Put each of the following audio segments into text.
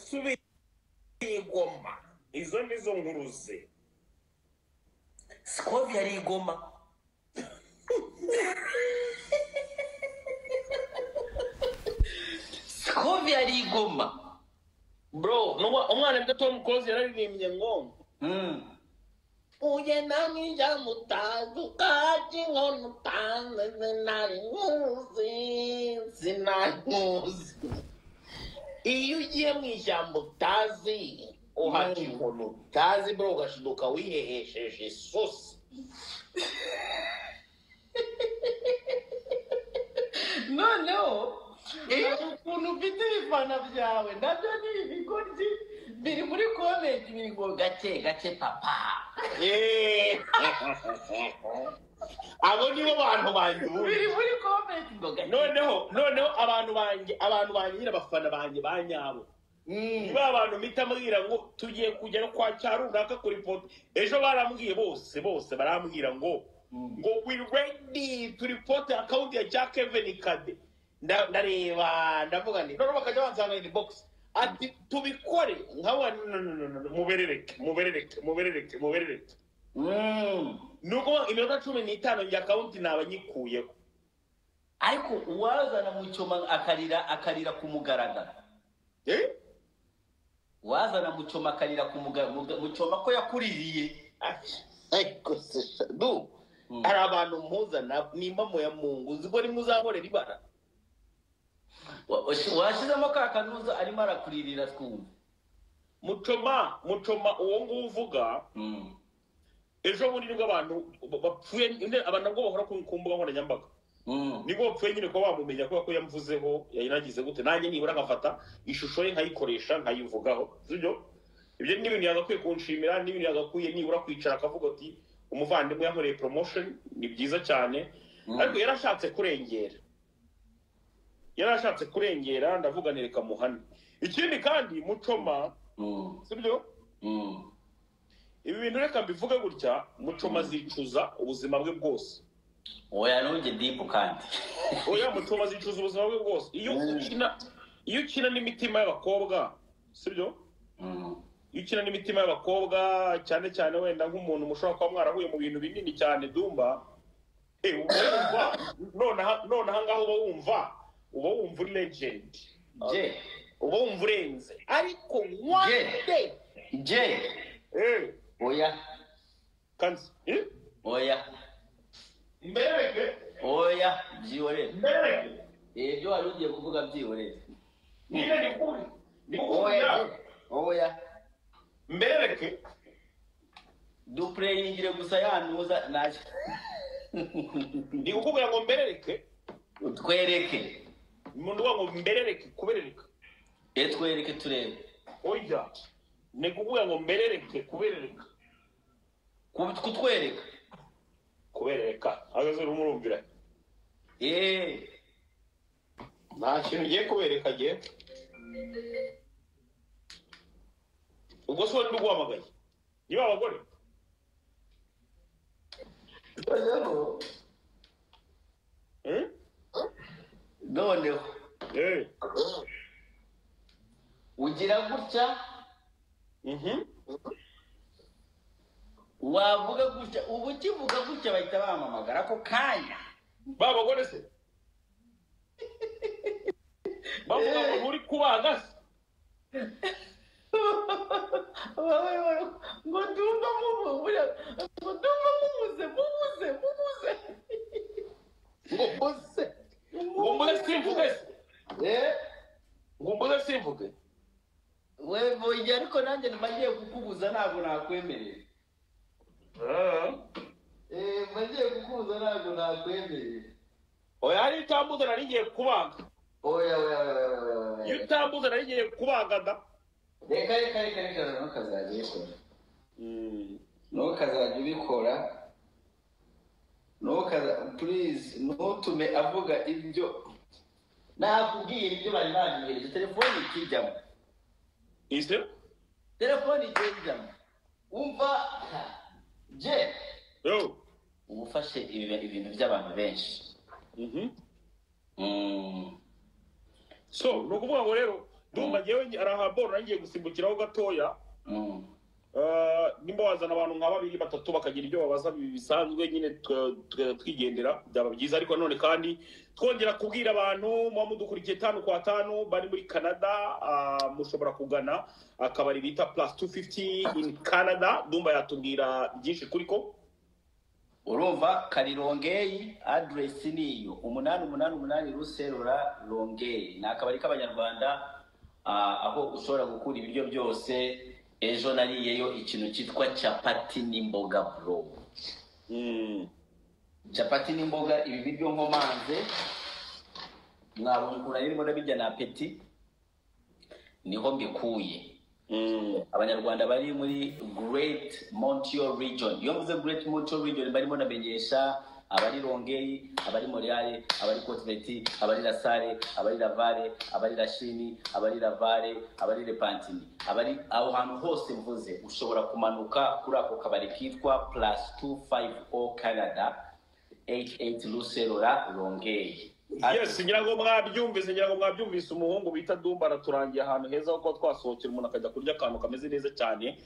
Yasubiye i Goma, izo nizo nkuru ze. Scovia ari i Goma. Scovia ari i Goma. Bro, umwana bita Tom Close yararirimbye ngo uye nami njamutazi ukaca inkono utanze sinari nkuzi sinari nkuzi. Iyo ugiye mu ishyamba utazi uhaca inkono utazi bro, ugashiduka wihehesheje isosi. Noneho ukuntu ufite ibifana byawe nabyo ni ibigoryi biri muri comment biri ngo gake gake papa. Abo nibo bantu banjye ubundi. Biri muri comment ngo gake. Noneho abantu banjye nyine abafana banjye ba nyabo. Niba abantu mpita mbwira ngo tugiye kujya kwa Cyarunaka kuri report. Ejo barambwiye bose barambwira ngo we ready to report account ya Jack Kevin Kade. Ndareba ndavuga nti noneho bakajya bansanga in box ati tubikore nkawa no muberereke. Nuko iminota 15 njya account naba nyikuyeho. Ariko uwazana Muchoma akarira ku mugaragaro. Wazana Muchoma akarira ku mugaragaro, Muchoma ko yakuririye. Ariko se du hari abantu mpuzana nimba mu ya Mungu uzi ko nimwe uzankorera ibara. Washizemo ka kanuza arimo arakuririra twumva. Muchoma uwo nguwo uvuga ejo bundi nibwo abantu bapfuye, abantu nabwo bahora ku mbuga nkoranyambaga nibwo bapfuye nyine kuba bamumenya kubera ko yamvuzeho yayinagize gute, nanjye nibura nkafata ishusho ye nkayikoresha nkayivugaho, sibyo? Ibyo ni ibintu yagakwiye kunshimira, ni ibintu yagakwiye nibura kwicara akavuga ati umuvandimwe yankoreye promotion, ni byiza cyane. Ariko yarashatse kurengera, ndavuga nti reka muhane. Ikindi kandi Muchoma, sibyo? Ibi bintu reka mbivuge gutya, Muchoma azicuza ubuzima bwe bwose. Oya nuje deep kandi. Oya Muchoma azicuza ubuzima bwe bwose. Iyo ukina n'imitima y'abakobwa, sibyo? Iyo ukina n'imitima y'abakobwa cyane cyane wenda nk'umuntu mushobora kuba mwarahuye mu bintu binini cyane Dumba, uba none aha ngaho uba wumva uri legend. Uba wumva urenze. Ariko one day oya kanzi oya mbereke oya byihorere mbereke ibyo wari ugiye kuvuga byihorere niba ni kuri oya oya mbereke dupureyingire gusa yanuza naje ndi kukubwira ngo mbereke utwereke umuntu ngo mberereke kuberereka twereke turebe oya ni kuvuga ngo mberereke kuberereka kutwereka kuberereka ahagaze urumurumvira nta kintu ugiye kubereka agiye ubwo se wari uguhamagaye niba abagore noneho ugira gutya wavuga gutya ubu ukivuga gutya bahita bamamagara ako kanya ba bagore se bavuga ngo nturi kubaga se ngo ndumva mubuze mubuze ngo mbuze ngo mbuze simvuge se ngo mbuze simvuge we voye ariko nanjye mbagiye kukubuza ntabwo nakwemerera mbagiye kukubuza ntabwo nakwemerera oya hari utambuza nari ngiye kubaga oya oya oya iyo utambuza nari ngiye kubaga da reka reka reka reka ntukazajya ubikora ntukazajya ubikora ntukaza please ntutume avuga ibyo nakubwiye ibyo bari banyohereje telefone ikijyamo ise telefone ikijyamo umva je yo uba ufashe ibintu by'abantu benshi so ni ukuvuga ngo rero Ndumva ngewe arahabora ngiye gusimbukiraho gatoya. Nimba wazana abantu nka babiri batatu bakagira ibyo babaza bisanzwe nyine twigendera, byaba byiza. Ariko none kandi twongera kubwira abantu muba mudukurikiye 5 kwa 5 bari muri Canada, mushobora kugana akabari bita Plus 250 in Canada. Ndumva yatubwira byinshi kuri ko. Urumva kari Longueuil, address niyo 888 Ruserura Longueuil. Ni akabari k'abanyarwanda, aho ushobora gukura ibiryo byose. Ejo nariyeyo ikintu cyitwa capati n'imboga bro. Capati n'imboga, ibi biryo nkomanze mwabonye ukuntu narimo ndabirya na appétit, niho mbikuye. Abanyarwanda bari muri Great Montreal Region, iyo mvuze Great Montreal Region barimo ndamenyesha abari Longueuil, abari Montreal, abari Côte-Vertu, abari LaSalle, abari Laval, abari Lachine, abari Laval, abari Repentigny, abari aho hantu hose mvuze, ushobora kumanuka kuri ako kabari kitwa Plus 250 Canada, 88 Ruserura Longueuil. Yes, ngira ngo mwabyumvise. Umuhungu bita Dumba araturangiye ahantu heza ho twasohokera, umuntu akajya kurya akantu kameze neza cyane.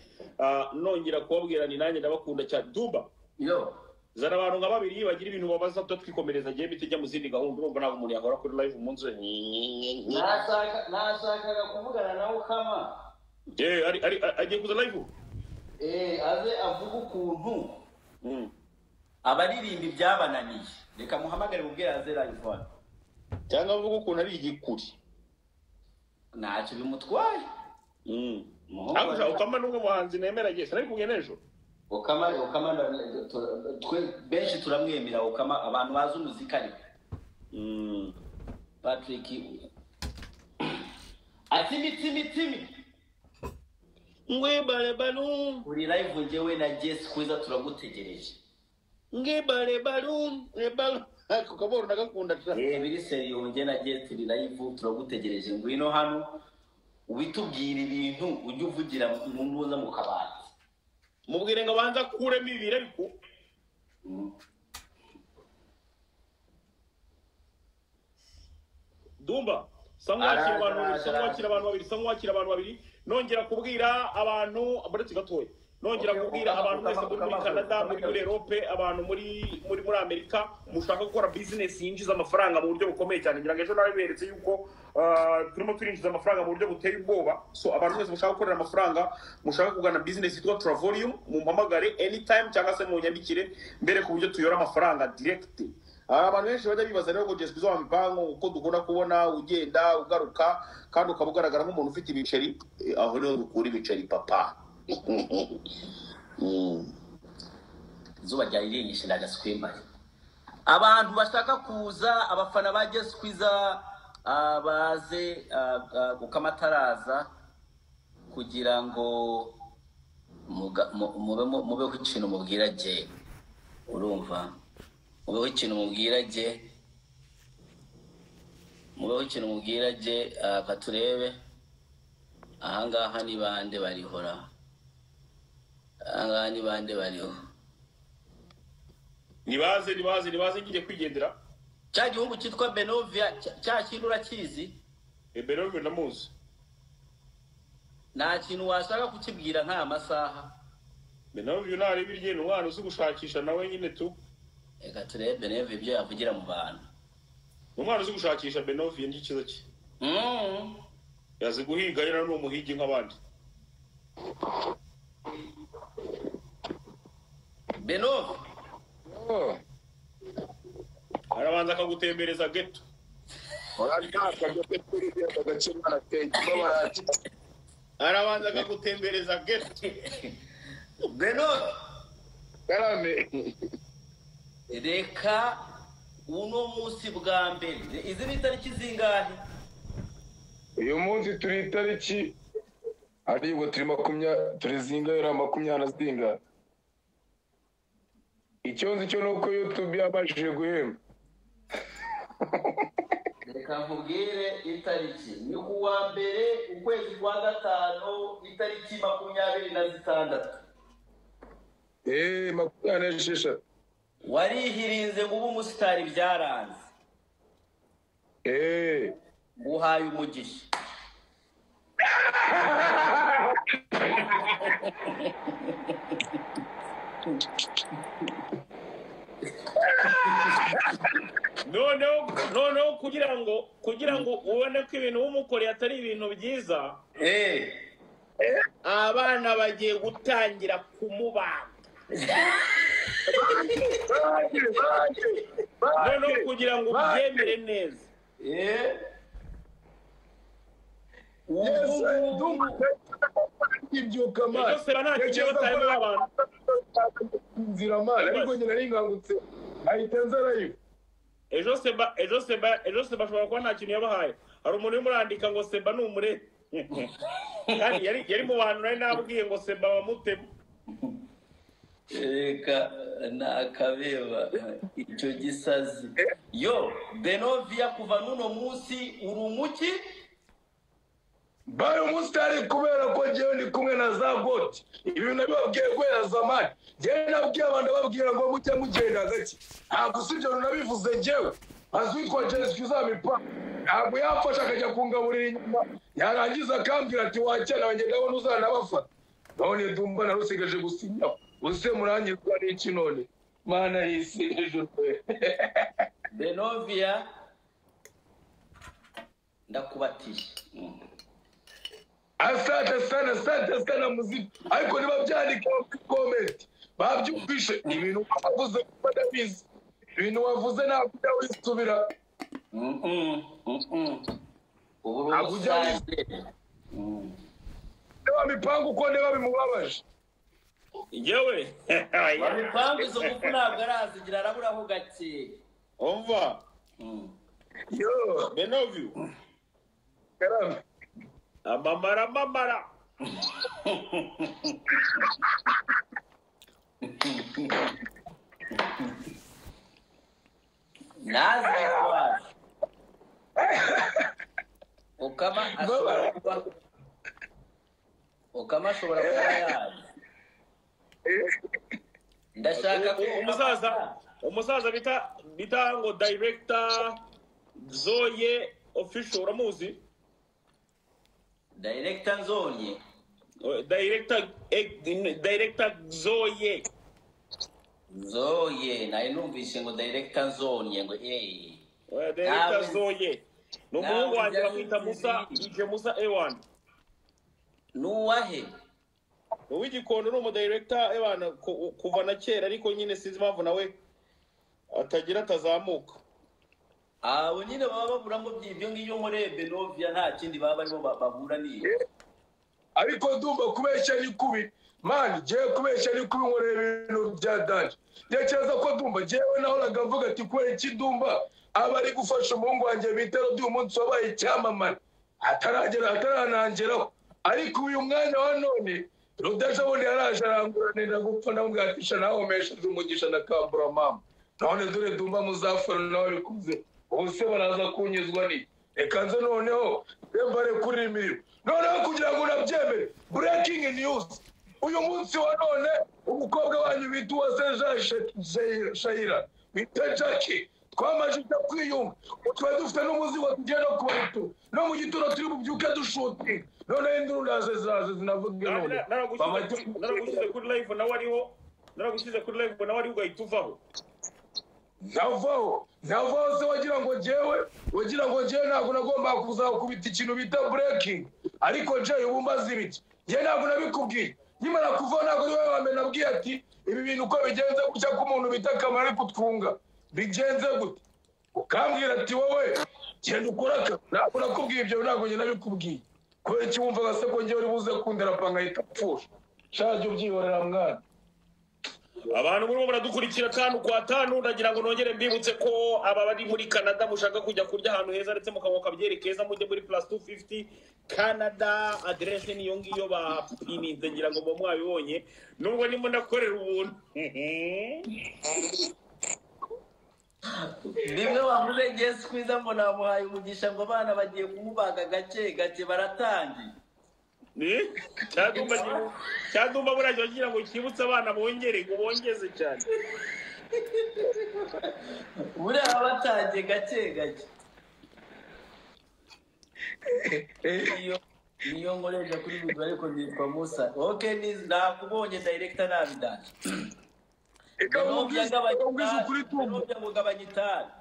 Nongera kubabwira ni nanjye ndabakunda cyane. Dumba, yo zana abantu nka babiri bagira ibintu babaza, twikomereza gihe bitijya mu zindi gahunda. Urumva ntabwo umuntu yahora kuri live umunsi. Nashakaga kuvugana nawe kama ari agiye kuza live, aze avuga ukuntu abaririmba ibyabananiye. Reka muhamagare mubwire aze live hano, cyangwa avuga ukuntu ari igikuri ntacyo bimutwaye. Ukama n'umwe muhanzi nemera gihe sinari kumwe n'ejo. Ukama twe benshi turamwemera. Ukama abantu bazi umuziki ariko Patrick ati mitimi ngwe bare balu uri live ngewe na Jess Kwiza turagutegereje. Ngwe bare balu balu akaboro ndagakunda. Biri seriyo nge na Jess turi live turagutegereje, ngwino hano ubitubwira ibintu ujye uvugira mu ntuza mu kabati. Mubwire ngo abanza kuremo ibiri ariko Dumba sangwakira abantu babiri. Nongera kubwira abantu abaretse gatoya, nongera kubwira abantu mwese muri Canada, muri Europe, abantu muri Amerika mushaka gukora business yinjiza amafaranga mu buryo bukomeye cyane. Ngira ngo ejo nabiberetse yuko turimo turinjiza amafaranga mu buryo buteye ubwoba. So abantu mwese mushaka gukorera amafaranga, mushaka kugana business yitwa Travolium, mumpamagare anytime cyangwa se munyandikire mbere ku buryo tuyora amafaranga direct. Abantu benshi bajya bibaza rero ngo Jess Kwiza wa mipango uko dukunda kubona ugenda ugaruka kandi ukaba ugaragara nk'umuntu ufite ibiceri, aho niho dukura ibiceri papa. Izuba ryari rinyishe ndagaswimbaye. Abantu bashaka kuza, abafana ba Jess Kwiza baze gukamataraza kugira ngo mubeho ikintu mubwira je. Urumva mubeho ikintu mubwira je, mubeho ikintu mubwira je. Katurebe ahangaha ni bande barihora, ahangaha ni bande bariho. Nibaze ngiye kwigendera. Cya gihugu cyitwa Benovia cya kintu urakizi? Benovia ndamuzi. Nta kintu washaka kukibwira nk'aya masaha. Benovia nari birye ni umwana uzi gushakisha nawe nyine tu. Reka turebe Benovia ibyo yavugira mu bantu. Umwana uzi gushakisha Benovia ni ikiza cye. Yazi guhiga yari ni umuhigi nk'abandi. Benovia arabanza akagutembereza ghetto. Arabanza akagutembereza ghetto. Benovia karame, reka uno munsi bwa mbere, izi ni itariki zingahe? Uyu munsi turi itariki aribwo turi turi zingahe? 20 na zingahe? Icyo nzi cyo nuko YouTube yabashije guhemba. Reka nkubwire itariki ni kuwa mbere ukwezi kwa 5 itariki 26. 26. Warihirinze ngo ube umusitari byaranze. Nguhaye umugisha. Noneho kugira ngo ubone ko ibintu w'umukoreye atari ibintu byiza, abana bagiye gutangira kumubaga. Noneho kugira ngo ubyemere neza. Ejo Seba ashobora kuba nta kintu yabahaye. Hari umuntu urimo urandika ngo Seba ni umurere, kandi yari mu bantu nari nabwiye ngo Seba bamutema. Reka nakabeba icyo gisazi. Yo Benovia, kuva n'uno munsi uri umuki bayo umusitari, kubera ko njyewe ndi kumwe na za goti. Ibintu nabibabwiye guhera zamani, njyewe nabwiye abantu babwira ngo mujye mugenda gake. Ntabwo usibye nabivuze njyewe, azwitwa Jessica uzamipa ntabwo yamfasha akajya kungaburira inyuma, yarangiza akambwira ati wakena wanjye ndabona uzanabafata. None Dumba narusigaje gusinyaho, use murangizwa n'iki none? Mana y'isi hejuru. Benovia ndakubatiye. Asante sana, asante sana muziki. Ariko niba byandika muri comment babyumvishe ibintu wavuze kuko ndabizi. Ibintu wavuze ntabwo ujya wisubira. Ubu ujya niba mipangu uko niba bimubabaje. Yewe mipangu izo ngufu ntabwo arazigira, araburaho gake. Umva yo Benovio karame amamara mamara. Naza Okama ashobora kuba Okama ashobora kuba yaje. Ndashaka ko umusaza bita ngo director Zoye official, uramuzi? Director Nzonye. Director Zoye. Zoye, naye numvise ngo Director Nzonye ngo Director Zoye. Ni umuhungu wanjye bamwita Musa, DJ Musa A1. Nuwahe? Uw'Igikondo ni umudirector A1 kuva na kera, ariko nyine sinzi impamvu nawe atagira atazamuka. Abo nyine baba baburamo ibyo ngiyo muri Benovia, nta kindi baba barimo babura ni. Ariko ndumva kubeshya ni kubi. Man, jewe kubeshya ni kubi, nkorera ibintu bya danje. Ntekereza ko ndumva jewe nahoraga mvuga ati kubera iki Ndumba aba ari gufasha umuhungu wanjye bita Rodi umunsi wabaye icyamamare ataragera ataranangeraho. Ariko uyu mwanya wa none Rodi ejo yaraje aranguranira gupfa, ndamubwira ati sha nahomesheje umugisha na kambura mama. None dore Ndumba muzafara nawe bikuze. Ubuse baraza kunyizwa ni reka nze noneho mbare kuri imirimo. Noneho kugira ngo nabyemere, breaking news uyu munsi wa none umukobwa wanyu bita Uwase Shayira bita Jackie twamajije kwiyunga, twari dufite n'umuzigo tugiye no kubaritu no mu gitondo turi bubyuke dushuti. Noneho induru ndaze zaze zinavuga none naragushyize kuri live nawe ariho, naragushyize kuri live nawe ari ugahita uvaho. Navaho se wagira ngo jewe ntabwo nagomba kuzakubita ikintu bita breaking, ariko jewe ubu mbaze ibiki njye ntabwo nabikubwiye. Nyimara kuva ntabwo ari wowe wamena nabwiye ati ibi bintu uko bigenze gutya ko umuntu bita Kamara ari kutwunga bigenze gute, ukambwira ati wowe genda ukora aka. Ntabwo nakubwiye ibyo, ntabwo njye nabikubwiye. Kubera iki wumvaga se ko njyewe uri buze kundera nkahita mpfusha? Shaje ubyihorera mwana. Abantu murimo muradukurikira 5 kwa 5, ndagira ngo nongere mbibutse ko aba bari muri Canada mushaka kujya kurya ahantu heza ndetse mukanywa kabyeri keza, mujye muri plus 250 Canada. Adresse niyo ngiyo bapininze, ngira ngo mbo mwabibonye nubwo ndimo ndakorera ubuntu. Bimwe bavuze ngiye squeeze ngo namuhaye umugisha ngo abana bagiye kumubaga gake gake baratangiye. Cyadumba burajya ngira ngo kibutse abana bongere ngo bongeze cyane. Buriya batangiye gake gake. Niyo nkoresha kuri video ariko nitwa Musa. Okay, nakubonye director nabidanje. Reka mubwize ukuri tumva. Benovia ngo gabanya itabi.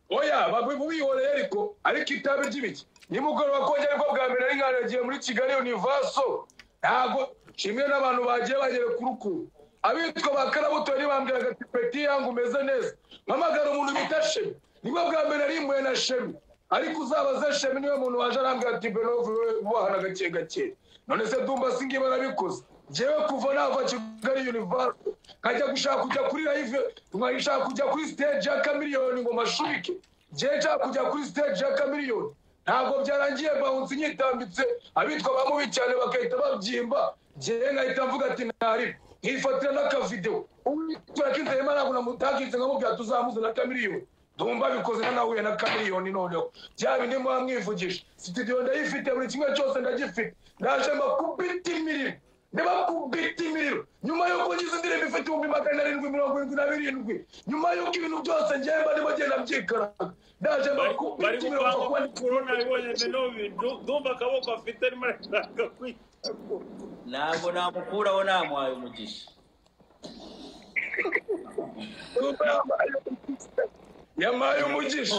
Oya babihoreye ariko itabi ry'ibiki nimugoroba kongera ariko bwa mbere ari nkanagiye muri Kigali Universo ntago kimwe n'abantu bagiye bagera ku rukuru abitwa ba Karabuto ntibambwiraga ati peti yangu umeze neza mpamagara umuntu bita Shemi nibwo bwa mbere ari impuhwe na Shemi ariko uzabaze Shemi niwe muntu waje arambwira ati Benove wahana gake gake none se Dumba singiye barabikoze njyewe kuva nava Kigali Universo nkajya gushaka kujya kuri live nkashaka kujya kuri stage ya Chameleone ngo mashubike njyewe nshaka kujya kuri stage ya Chameleone ntabwo byarangiye bounce nyitambitse abitwa bamubi cyane bakahita babyimba njyewe nkahita mvuga ati ntari nkifatira n'akavideo uwitwa Kizeyimana ntabwo namutakinze nkamubwira tuzamuze na Chameleone Dumba bikoze nanahuye na Chameleone noneho bya bindi muba mwivugisha studio ndayifite buri kimwe cyose ndagifite ndaje mbakubita imiriro ndabakubita imiriro nyuma y'uko ngize indirimbo ifite 777 nyuma y'uko ibintu byose ngemba ndimo genda mbyikaraga ndaje mbakubita imiriro bari corona bibonye Benove Dumba akaboko afite arimo arashaka kwita ntabwo namukuraho namuhaye umugisha yamaye umugisha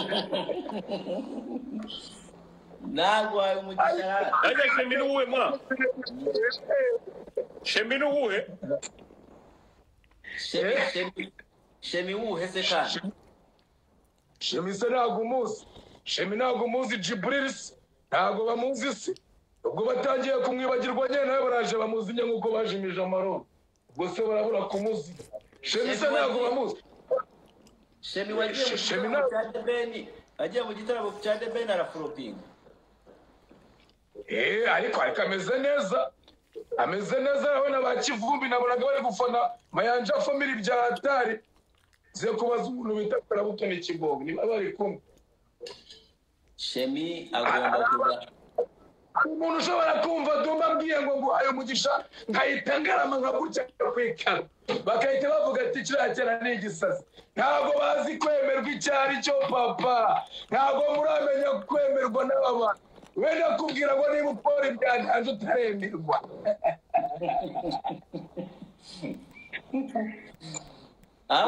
ntabwo wahaye umugisha ajya Shemi n'uwuhe mwa Shemi n'uwuhe Shemi wuhe se kandi Shemi se ntabwo umuzi Shemi ntabwo umuzi Jibril se ntabwo bamuzi se ubwo batangiye kumwibagirwa nyine nawe baraje bamuzinye nk'uko bajimije amarobo ubwo se barabura kumuzi Shemi se ntabwo bamuzi Shemi wagiye mu gitaramo cya The Ben agiye mu gitaramo cya The Ben arafuropinga ariko ameze neza ameze neza urabona ba Kivumbi nabonaga bari gufana Mayanja family bya hatari ze kubaza umuntu bita Karabuto ni Kigongo niba bari kumwe Shemi agomba kuza umuntu ushobora kumva Dumba ambwiye ngo nguhaye umugisha nkahita ngarama nkaguca kwikara bakahita bavuga ati kiriya cyana ni igisazi ntabwo bazi kwemerwa icyo ari cyo papa ntabwo muramenya kwemerwa n'aba bantu wenda kubwira ngo niba ukora ibyanjye utaremerwa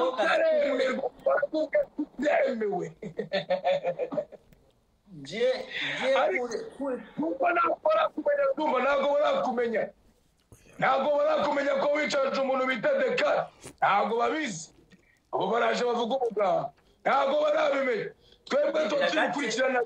utaremerwa utemewe ntabwo barakumenya ntabwo barakumenya ko wicaje umuntu bita Deka ntabwo babizi abo baraje bavuga umugabo ntabwo barabimenya twebwe tukikurikirana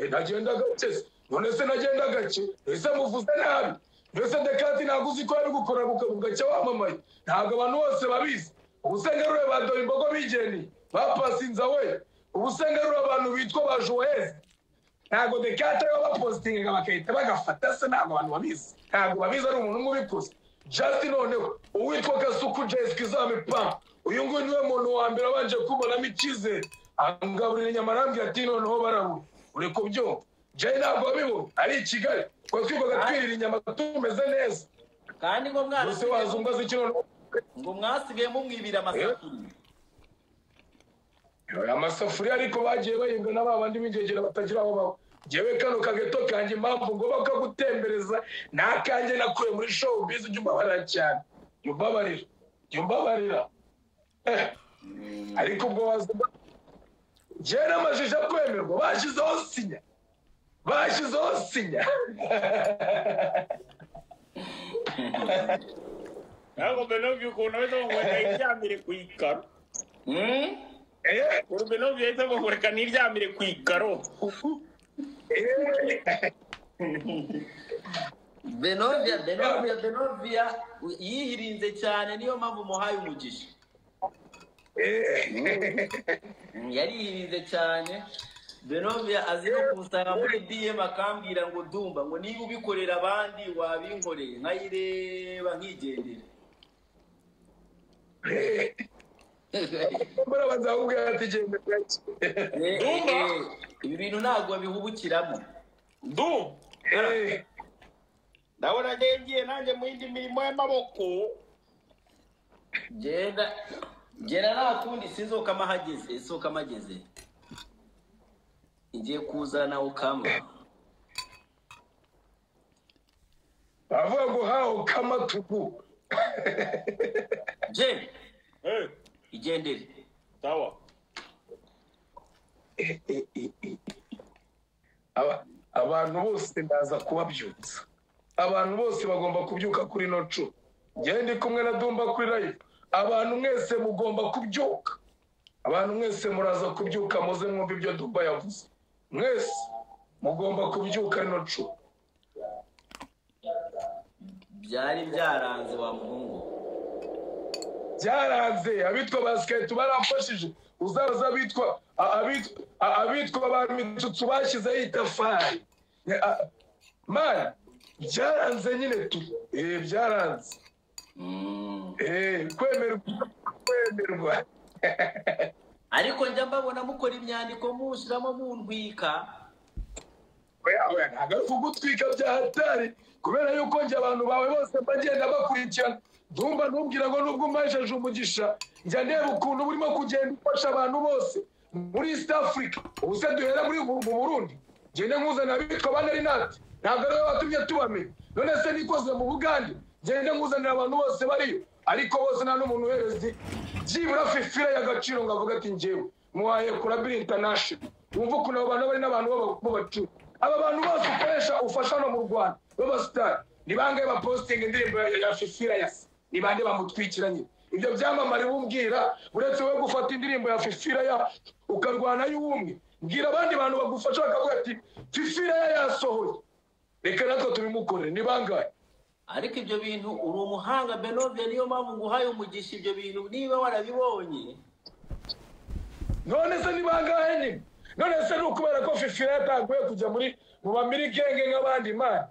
nagenda gake none se nagenda gake ese muvuze nabi mbese Dekati ntabwo uzi ko yabigukora bugacya wamamaye ntabwo abantu bose babizi ubusengarure ba Dore Imbogo bigeni bapasinza we ubusengarure abantu bitwa ba Joyeux ntabwo Dekati aribo bapositingaga bagahita bagafata se ntabwo abantu babizi ntabwo babizi ari umuntu umwe ubikoze just noneho uwitwa Kasuku Jessica Izamipamba uyu nguyu niwe muntu wa mbere wabanje kubonamo icyizere angaburira inyama arambwira ati noneho barabura uri kubyumva Jay ntabwo wabibona ari i Kigali twari twirirwaga twirira inyama tumeze neza kandi ngo gusa wazumva ziki noneho ngo mwasigaye mumwibira amasafuriya amasafuriya ariko bagiye bahinga na ba bandi b'ingegera batagira aho baba njyewe kano kageto kanjye impamvu ngo bakagutembereza ni akanjye nakuye muri showbiz ujya umbabarira cyane jya umbabarira jya umbabarira ariko ubwo wazumva njyewe n'amajiji akwemerwa bashyizeho sinya bashyizeho sinya ntabwo Benove ukuntu ameze ngo niryamire ku ikaro Benove yahise avuga ngo reka niryamire ku ikaro Benovia yihirinze cyane niyo mpamvu muhaye umugisha yarihirinze cyane Benovia azi no kunsanga muri DM akambwira ngo Dumba ngo niba ubikorera abandi wabinkoreye nkayireba nkigendera ibi bintu ntabwo bihubukiramo Dumba ndabona ngiye nanjye mu yindi mirimo y'amaboko genda genda nta kundi sinzoka amahageze isoka amageze ngiye kuzana ukama Okamatugu. Je igendere sawa. Abantu bose ndaza kubabyutsa, abantu bose bagomba kubyuka kuri no cu. Njye ndi kumwe na Dumba kuri live, abantu mwese mugomba kubyuka, abantu mwese muraza kubyuka muze mwumve ibyo Dumba yavuze, mwese mugomba kubyuka no cu. Byari byaranze wa muhungu, byaranze. Abitwa basket baramfashije, uzaza abitwa abitwa ba mitsutsu bashyizeho itafari man, byaranze nyine tu, byaranze. Kwemerwa. Ariko njya mbabona mukora imyandiko mushyiramo muntwika. Oya, ntabwo ari kugutwika bya hatari, kubera yuko njye abantu bawe bose bagenda bakurikirana. Ndumva ntubwira ngo nubwo umpesheje umugisha, njya ndeba ukuntu burimo kugenda ufasha abantu bose muri East Africa. Ubu se duhera muri mu Burundi, ngende nkuzana abitwa ba Nari-Nati, ntabwo ariwe watumye tubamenya. None se nikoze mu Bugande, ngende nkuzanira abantu bose bariyo, ariko bose nta n'umuntu uhereza byibura fifira y'agaciro ngo avuge ati njyewe muhaye Kurabira International. Wumva ukuntu abo bantu bari n'abantu b'abacuruzi. Aba bantu bose ukoresha ufasha no mu Rwanda b'abasitari, ni bangahe bapositinga indirimbo ya Fifira ya se? Ni bande bamutwikira nyine ibyo byamamare bumbwira? Uretse wowe gufata indirimbo ya Fifira ya ukarwana y'ubumwe, mbwira abandi bantu bagufasha bakavuga ati Fifira ya yasohoye, reka natwe tubimukorere. Ni bangahe? Ariko ibyo bintu uri umuhanga Benovia, niyo mpamvu nguhaye umugisha. Ibyo bintu niba warabibonye, none se ni bangahe nyine? None se ni ukubera ko Fifira yatanguye kujya muri mu bamirigenge nk'abandi man?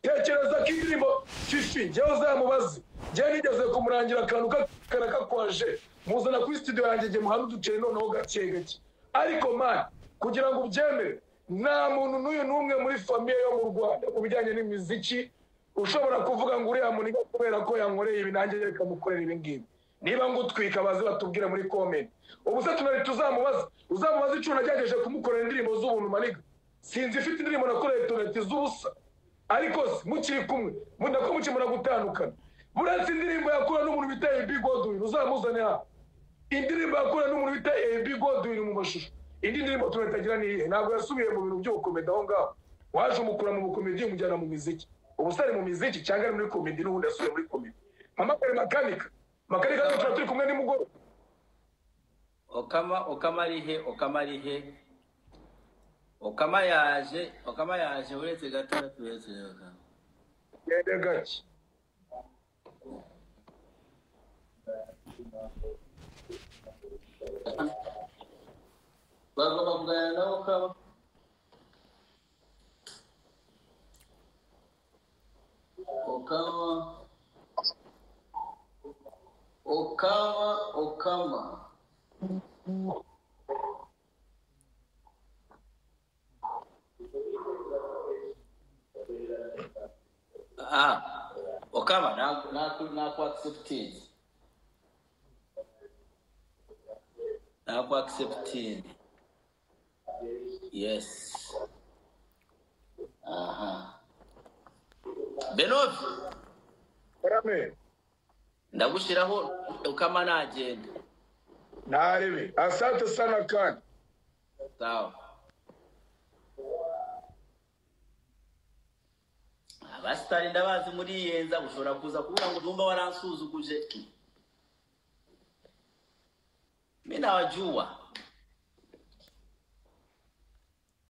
Tekereza ko indirimbo Fifi, njyewe uzamubaze, njyewe nigeze kumurangira akantu karakakwaje, muzana kuri studio yanjye njye muhana uduceri noneho gake gake. Ariko man, kugira ngo ubyemere, nta muntu n'uyu n'umwe muri famiye yo mu Rwanda mu bijyanye n'imiziki ushobora kuvuga ngo uriya muntu kubera ko yankoreye ibi nanjye reka mukorere ibi ngibi. Niba ngutwika baze batubwire muri comment. Ubu se tunari tuzamubaza, uzamubaza icyo nagerageje kumukorera indirimbo z'ubuntu maniga. Sinzi ifite indirimbo nakoreye toneti z'ubusa, ariko mukiri kumwe mundako mukimura gutandukana. Buretse indirimbo yakora n'umuntu bita AB Godwin, uzamuzane ha. Indirimbo yakora n'umuntu bita AB Godwin mu mashusho. Indi ndirimbo tunatagira ni iyihe? Ntabwo yasubiye mu bintu by'ubukomedi aho ngaho. Waje umukura mu bukomedi umujyana mu miziki. Ubu se ari mu miziki cyangwa ari muri komedi? N'ubundi yasubiye muri komedi. Mama kare makanika. Makanika tuba turi kumwe nimugoroba. Okama, Okama ari he? Okama ari he? Okama yaje, Okama yaje, uretse gato uretse Okama. Gende gake. Bagomba kuganira na Okama. Okama, Okama, Okama. Okama, naku accepted. Naku accepted. Yes. Aha. Benov. Karame. Ndagushiraho Okama nagenda. Narebe. Asante sana kandi. Sawa. Abasitari ndabazi muri yenza, ushobora kuza kuvuga ngo Dumba waransuzuguje. Mimi nawajua.